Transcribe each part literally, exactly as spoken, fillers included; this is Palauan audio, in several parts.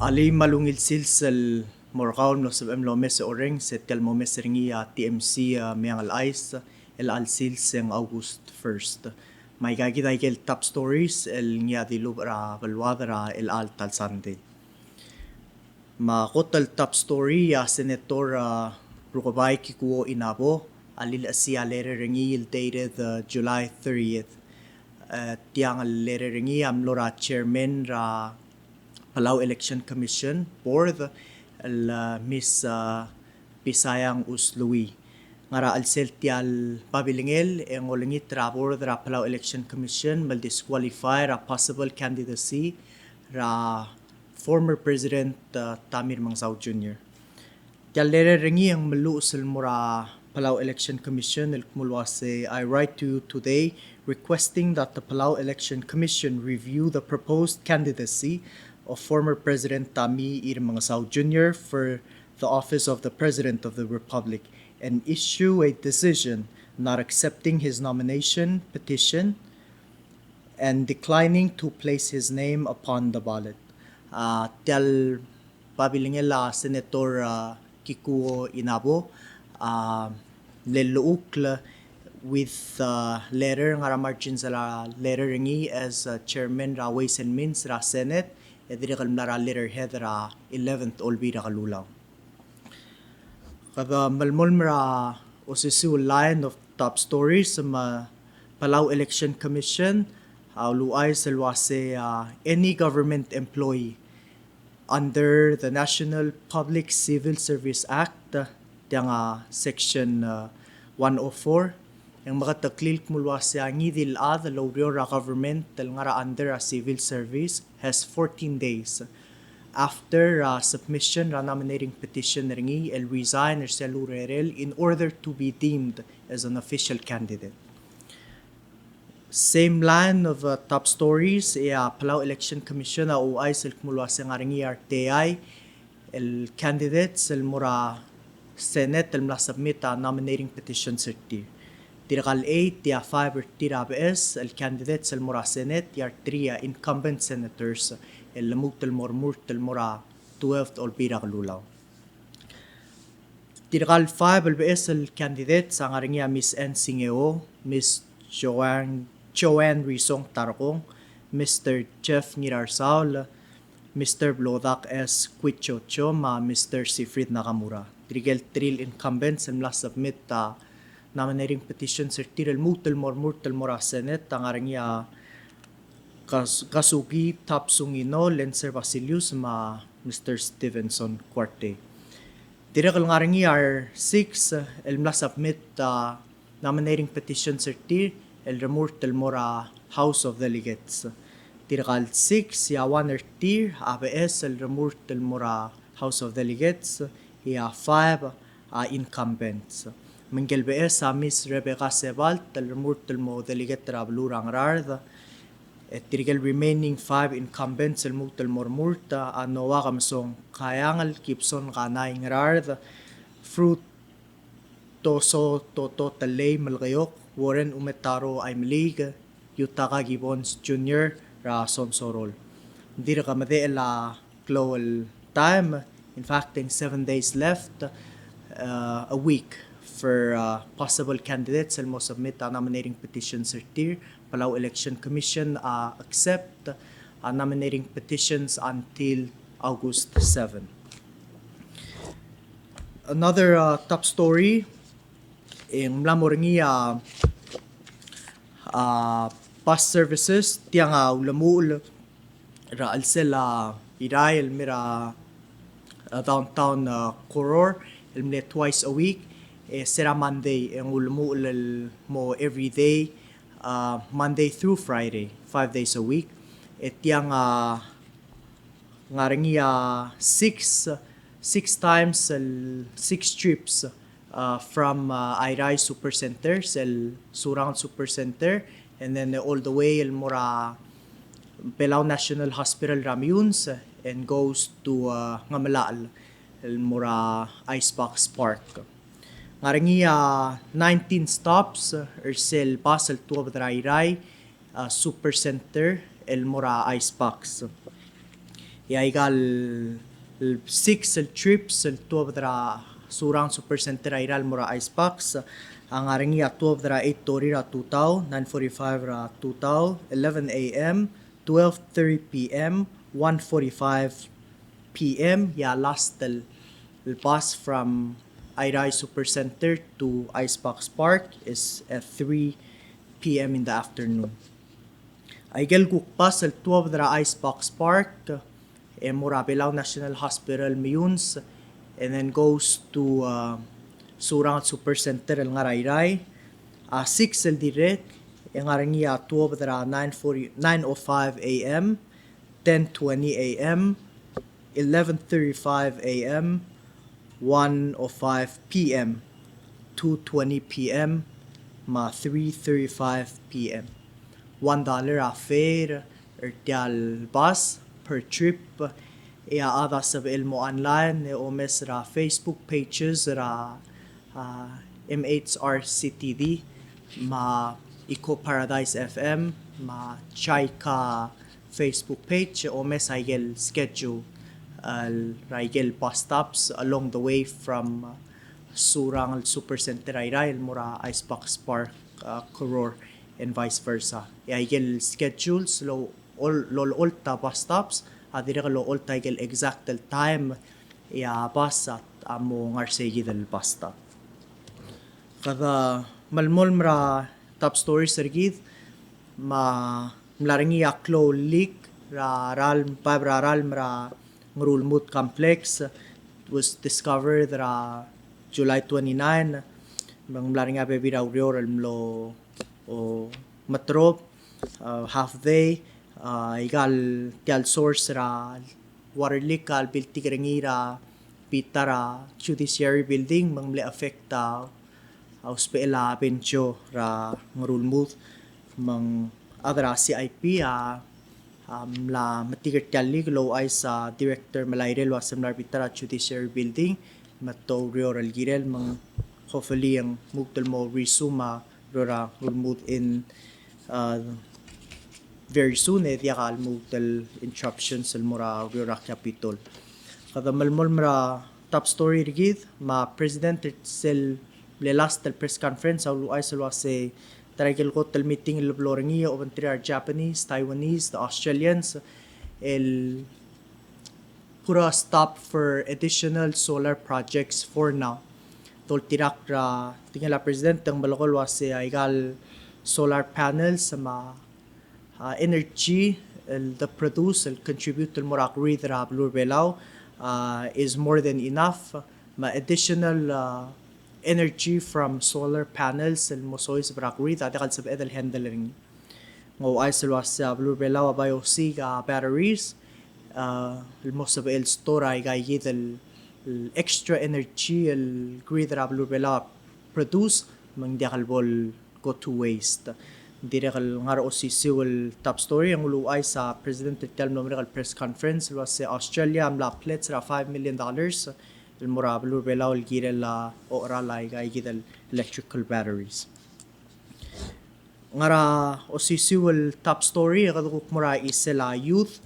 Alii, me a ungil sils el mo er kau el mlo sebechem el omes e orrenges e tia el momes er ngii a T M C, a, Meang el Chais, el chelecha el sils e ng August first. Me aika kid a ikel top stories el ngii a dilubech er a beluad er a chelecha el ta el Sunday. Me a kot el top story a Senator, a, Rukebai Kikuo Inabo a lilechesii a letter er ngii el dated, a, July thirtieth. E, tiang el letter er ngii a mlo er a chairman er a Palau Election Commission Board el, a, Miss, a, Pisayang Uslui. Ngar er a chelsel tia el babilengel e ng olengit er a board er a Palau Election Commission me le disqualify er a possible candidacy er a former President, a, Tommy Remengesau Junior. Tia el letter er ngii e ng meluches el mo er a Palau Election Commission el kmo el uase, "I write to you today requesting that the Palau Election Commission review the proposed candidacy of former President Tommy E. Remengesau Junior for the office of the President of the Republic and issue a decision not accepting his nomination petition and declining to place his name upon the ballot." A, tia el babilengel a Senator, a, Kikuo Inabo, a, le llechukl with, a, letter, ngar er a margins er a letter er ngii as, a, chairman er a Ways and Means er a Senate, e dirrek el mla er a letterhead er a eleventh Olbiil er a Kelulau. Kede melemolem er a osisiu el line of top stories me a Palau Election Commission a uluuchais el uase, a, any government employee under the National Public Civil Service Act, tiang a section, a, one oh four, e ng meketeklii el kmo el uase a ngii di el chad el oureor er a government el ngar er a under a civil service has fourteen days after, a, submission er a nominating petition er ngii el resign er sel urerel in order to be deemed as an official candidate. Same line of, a, top stories, e a Palau Election Commission a ouchais el kmo el uase ng ngar er ngii a reteai el candidates el mo er a Senate el mla submit a nominating petitions er tir. Tirka el eight, e a five er tir a beches el candidates el mo er a Senate, e a three a incumbent senators el lmuut el mo remurt el mo er a twelfth Olbiil er a Kelulau. Tirka el five el beches el candidates a ngar er ngii a Miss Ann Singeo, Miss Joanne, Joanne Risong Tarkong, Mister Jeff Ngirarsaul, Mister Blodak S. Quichocho, me a Mister Siegfried Nakamura. Tirke el three el incumbents el mla submit a nominating petitions er tir el lmuut el mo remurt el mo er a Senate a ngar er ngii a Kas-, Kazuki Topps Sungino, Lentcer Basilius, me a Mister Stevenson Kuartei. Dirrek el ngar er ngii a re six el mla submit a nominating petitions er tir el remurt el mo er a House of Delegates. Tirka el six, e a one er tir a beches el remurt el mo er a House of Delegates, e a five a incumbents. Me ngike el beches a Miss Rebecca Sebalt el remurt el mo delegate er a beluu er a Ngaraard. E tirke el remaining five incumbents el lmuut el mo remurt a Noah Kemesong Kaiangel, Gibson Kanai Ngaraard, Fruit Toso Toto Telei Melekeok, Warren Umetaro Aimeliik, Yutaka Gibbons Junior er a Sonsorol. Ng dirk medechel a klou el taem. In fact, e ng seven days left, uh, a week for, uh, possible candidates el mo submit a nominating petitions er tir. Palau Election Commission a accept a nominating petitions until August seven. Another, uh, top story, e ng mla mo er ngii a, a, bus services, tiang a ulemuchel er a chelsel a Irrai el mei er a, a, downtown, a, Koror, el mle twice a week, e se er a Monday, e ng ulemuchel el mo every day, a, Monday through Friday, five days a week. E tiang a ngar er ngii a six, six times el six trips, uh, from, uh, Airai Super Center, sel Surangel Super Center, and then all the way el mo er a Belau National Hospital er a Meyuns, and goes to, uh, Ngemelachel el mo er a Ice Box Park. Ngar er ngii a nineteen stops, uh, er sel bus el tuobed er a Airai, uh, Super Center el mo er a Ice Box. E aika el six el trips el tuobed er a Surangel Super Center er a Irrai el mo er a Ice Box a ngar er ngii a tuobed er a eight thirty er a tutau, nine forty-five er a tutau, eleven a.m., twelve thirty p.m., one forty-five p.m., e a last el, el bus from Airai Super Center to Ice Box Park is at three p.m. in the afternoon. Aike el kuk bus el tuobed er a Ice Box Park e mo er a Belau National Hospital Meyuns, and then goes to uh, Surangel Super Center el ngar er a Irrai. A six el dirrek e ngar er ngii a tuobed er a nine forty, nine oh five a.m., ten twenty a.m., eleven thirty-five a.m., one oh five p.m., two twenty p.m., me a three thirty-five p.m. One dollar a fare er tia el bus per trip. E a chad a sebechel el mo online e omes er a Facebook pages er a uh, M H R C T D, me a Eco Paradise F M, me a Chaika Facebook page, omes aike el schedule el, er aike el bus stops along the way from uh, Surangel Super Center er a Irrai el mo er a Ice Box Park, uh, Koror, and vice versa. E aike el schedules el ol-, el olecholt a bus stops a dirrek el olecholt aike el exact el time e a bus a, a mo ngar er seikid el bus stop. Kede melemolem er a top stories er kid, me ng mla er ngii a klou el leak er a ralm, pipe er a ralm er a Ngerulmud Complex, was discovered er a July twenty-nine, me ng mla er ngii a bebil er a ureor el mlo, o, meterob, uh, half day, uh, aika el tia el source er a water leak a lebiltik er ngii er a bita er a Judiciary Building, me ng mle affect a, a usbechel a bench er a Ngerulmud, me ng chad er a C I P a, a mla metik er tia el leak el ouchais a Director Melairei el uase ng mla er a bita er a Judiciary Building, me te oureor el kirel, me ng hopefully e ng lmuut el mo resume a ureor er a Ngerulmud in, uh, very soon, e diak a lmuut el interruptions el mo er a ureor er a Capitol. Kede melemolem er a top story er kid, me a President er sel mle last el press conference a uluuchais el uase ta er a ikel kot el meeting el blo er ngii e obengterir a re Japanese, Taiwanese, the Australians, el put a stop for additional solar projects for now. Doltirakl er a tekingel a President e ng melekoi el uase aika el solar panels me a, uh, energy el de produce, el contribute el mo er a grid er a beluu er a Belau, uh, is more than enough. Me a additional, uh, energy from solar panels el mo soiseb er a grid a diak el sebeched el handle er ngii. Ng ouchais el uase a beluu er a Belau a bai osiik a batteries, uh, el mo sebechel el store aika ikid el, el extra energy el grid er a beluu er a Belau a produce, me ng diak el bo el go to waste. Ng dirrek el ngar er a osisiu el top story, e ng uluuchais a President er tia el mlo merek el press conference el uase Australia a mla pledge er a five million dollars el mo er a beluu er a Belau el kirel a ocheral aika ikid el electrical batteries. Ngar er a osisiu el top story, e kede kuk mo er a chisel a youth,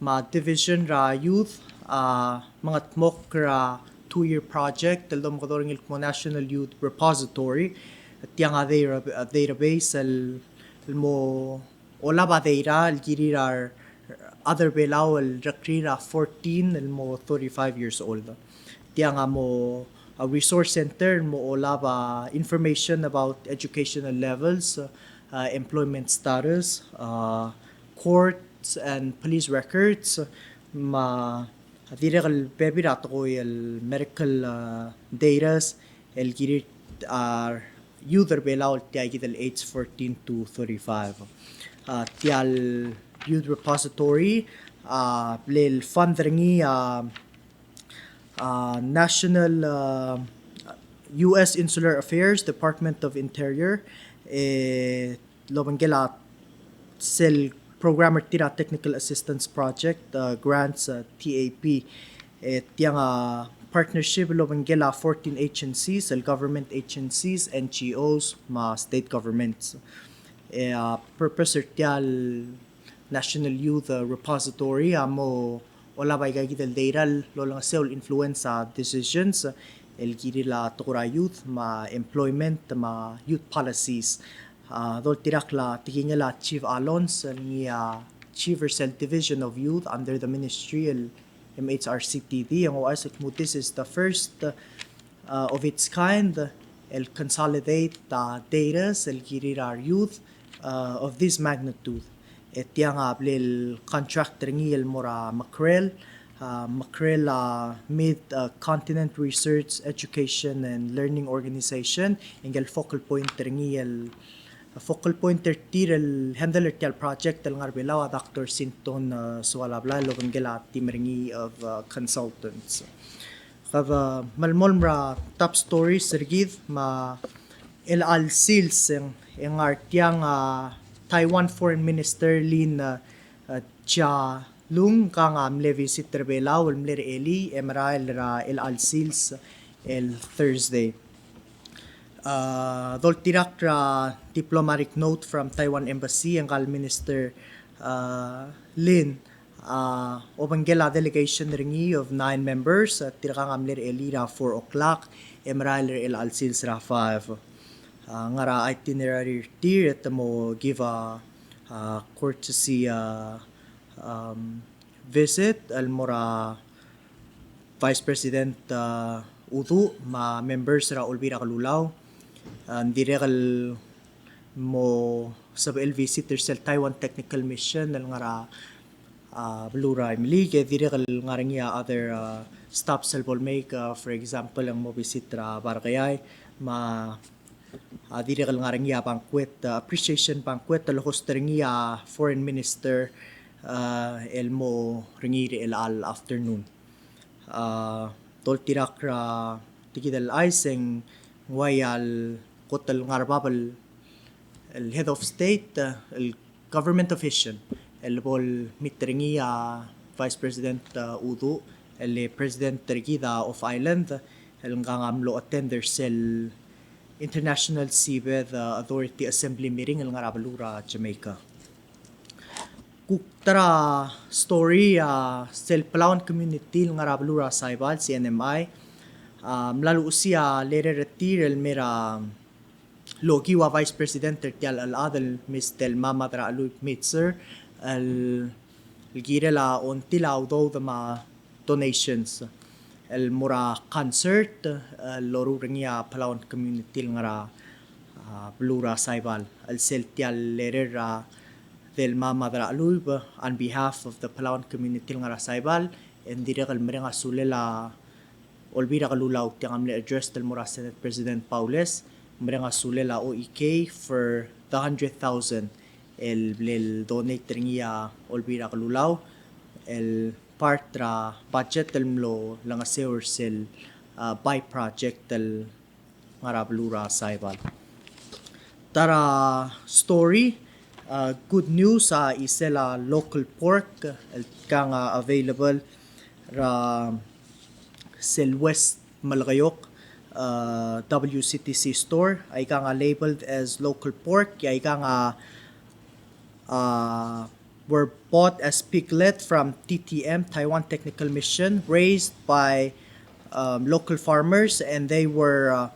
me a division er a youth a mengetmokl er a two-year project el domekedong er ngii el kmo National Youth Repository. Tiang a data-, database el, el mo olab a data el kirir a rechad er a Belau el rekrir a fourteen el mo thirty-five years old. Tiang a mo a resource center el mo olab a information about educational levels, uh, employment status, uh, courts and police records, me a dirrek el bebil er a tekoi el medical, uh, datas el kirir a youth er a Belau el tia ikid el age fourteen to thirty-five. Uh, tia el youth repository a mle fund er ngii a uh, National, uh, U S Insular Affairs, Department of Interior, e lobengkel a sel program er tir a Technical Assistance Project, uh, grants, uh, T A P. E tiang a partnership el obengkel a fourteen agencies, el government agencies, N G Os, me a state governments. E a purpose er tia el National Youth, uh, Repository a mo olab aika kid el data el olengeseu el influence a decisions el kirir a tekoi er a youth me a employment me a youth policies. A, doltirakl a tekingel a Chief Alonz el ngii a Chief er sel Division of Youth under the Ministry el M H R C T D, e ng ouchais el kmo this is the first, uh, of its kind el consolidate, uh, data el kirir a re youth, uh, of this magnitude. E tiang a blal contract er ngii el mo er a McREL, uh, McREL, uh, Mid, uh, Continent Research, Education and Learning Organization, e ngike el focal point er ngii el focal point er tir el handle er tia el project el ngar er a Belau a Doctor Sinton, uh, Soalablai el obengkel a team er ngii of, uh, consultants. Kede melemolem er a top stories er kid me a chelecha el sils e ng ngar tiang a Taiwan Foreign Minister Lin, uh, uh, Chia Lung, ngkang a mle visit er a Belau el mle er a elii e merael er a chelecha el sils el Thursday. Uh, doltirakl er a diplomatic note from Taiwan Embassy, e ngka el Minister, uh, Lin, uh, obengkel a delegation er ngii of nine members, uh, tirkang a mle er a elii er a four o'clock e merael er a chelecha el sils er a five. Uh, ngar er a itinerary er tir e te mo give a, uh, courtesy, uh, um, visit el mo er a Vice President, uh, Uduch me a members er a Olbiil er a Kelulau, uh, ng dirrek el mo sebechel visit er sel Taiwan Technical Mission el ngar er a, uh, beluu er a Imeliik, e dirrek el ngar er ngii a other, uh, stops el bo lemeik, uh, for example, e ng mo visit er a Bar Keai me a A dirrek el ngar er ngii a banquet, uh, appreciation banquet el host er ngii a foreign minister, uh, el mo er ngii er chelecha el afternoon. Uh, doltirakl er a tia kid el chais e ng uai a kot el ngar er a bab el, el head of state, uh, el government official el bo lemeet er ngii a Vice President, uh, Uduch, el President er kid a Off Island, el ngkang a mlo attend er sel International Seabed, uh, Authority Assembly meeting el ngar er a beluu er a Jamaica. Kuk ta er a story, uh, sel Palauan community el ngar er a beluu er a Saipan, C N M I, uh, mla luchesii a letter er tir el mei er a lokiu a Vice President er tia el chad el Miss Thelma Madrachelui Mitsur el, el kirel a ongtil a udoud me a donations el mo er a concert el loruul er ngii a Palauan community el ngar er a, a, beluu er a Saipan. El sel tia el letter er a Thelma Madrachelui on behalf of the Palauan community el ngar er a Saipan, e ng dirrek el mereng a sulel a Olbiil er a Kelulau, tiang a mle address el mo er a Senate President Baules, mereng a sulel a O E K for the hundred thousand el bla ledonate er ngii a Olbiil er a Kelulau el part er a budget el mlo olengeseu er sel, uh, bai project el ngar er a beluu er a Saipan. Ta er a story, uh, good news, a chisel a local pork el kang a available er a sel West Melekeok, uh, W C T C store, aikang a labeled as local pork, aikang a, uh, were bought as piglet from T T M, Taiwan Technical Mission, raised by, um, local farmers, and they were, uh,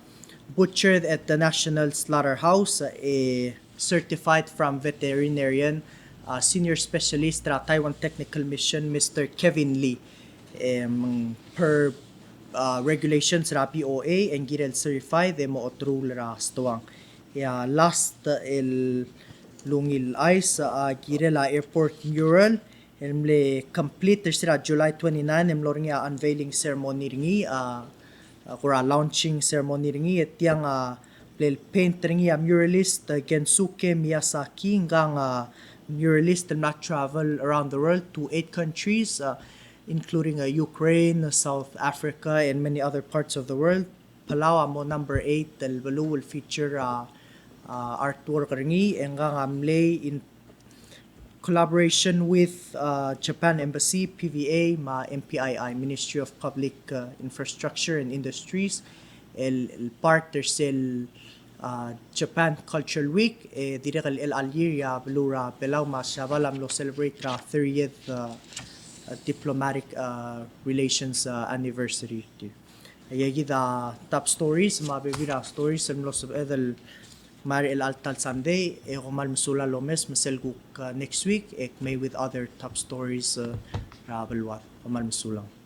butchered at the National Slaughterhouse, uh, certified from veterinarian, uh, senior specialist er a Taiwan Technical Mission, Mister Kevin Lee. Em, per, uh, regulations er a B O A, e ng kirel certified e mo oteruul er a stoang. E a last el ungil chais a kirel a airport mural el mle complete er sel July twenty-nine, e mlo er ngii a unveiling ceremony er ngii, a, a, kora launching ceremony er ngii, e tiang a bla lepaint er ngii a muralist, a, Gensuke Miyazaki, ngkang a muralist el mla travel around the world to eight countries, a, including, a, Ukraine, South Africa, and many other parts of the world. Palau a mo number eight el beluu el feature, a, a, artwork er ngii, e ngkang a mle in collaboration with, uh, Japan Embassy, P V A, me a M P I I, Ministry of Public, uh, Infrastructure and Industries, el, el part er sel, uh, Japan Cultural Week, e dirrek el chelecha el year e a beluu er a Belau me a Siabal a mlo celebrate er a thirtieth, uh, uh, diplomatic, uh, relations, uh, anniversary. Tia kid a top stories, me a bebil er a stories el mlo sebeched el mei er chelecha el ta el Sunday, e kom kmal mesulang el omes me sel kuk, uh, next week, e kmei with other top stories, uh, er a beluad. Kom kmal mesulang.